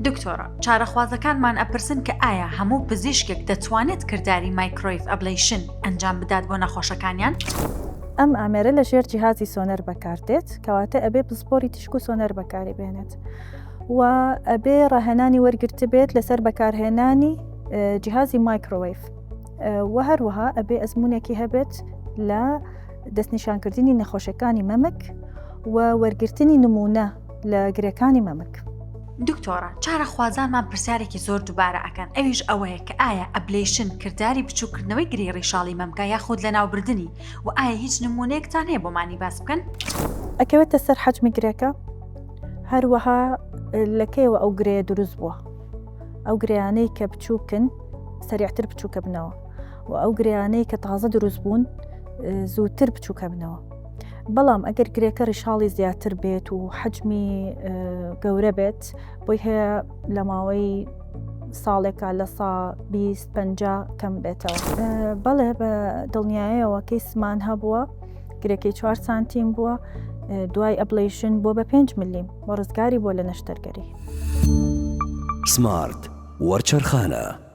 دکتۆرە چارەخوازەکانمان ئەپرسن کە ئایا هەموو پزیشکێک دەتوانێت کرداری microwave ablation ئەنجام بدات بۆ نەخۆشەکانیان؟ ئەم ئامێرە لە ژێر جیهازی سۆنەر بەکاردێت، کەواتە ئەبێ پسپۆری تیشک و سۆنەر بەکاری بێنێت و ئەبێ ڕاهێنانی وەرگرتبێت لەسەر بەکارهێنانی جیهازی مایکرۆوەیف و هەروەها ئەبێ ئەزمونێکی هەبێت لە دەستنیشانکردنی نەخۆشەکانی مەمک و وەرگرتنی نمونە لە گرێکانی مەمک. دکتۆرە چارەخوازانمان پرسیارێکی زۆر دووبارە ئەکەن ئەویش ئەوەیە کە ئایا ablation کرداری بچووکردنەوەی گرێی ڕیشاڵی مەمکە یاخود لەناوبردنی و ئایا هیچ نموونەیەکتان هەیە بۆمانی باس بکەن؟ ئەکەوێتە سەر حەجمی گرێکە هەروەها لە کەیەوە ئەو گرێیە دروست بووە ئەو گرێیانەی کە بچووکن سەریعتر بچووکە بنەوە و ئەو گرێیانەی کە تازە دروست بوون زووتر بچووکە بنەوە بەڵام ئەگەر گرێکە ڕیشاڵی زیاتر بێت و حەجمی گەورە بێت بۆی هەیە لە ماوەی ساڵێکا لە سا 20 50 کەم بێتەوە بەڵێ بە دڵنیایەوە کەیسمان هەبووە گرێکەی 4 سانتیم بووە دوای ablation بووە بە 5 ملیم و ڕزگاری بووە لە نەشتەرگەری. سمارت وەرچەرخانە.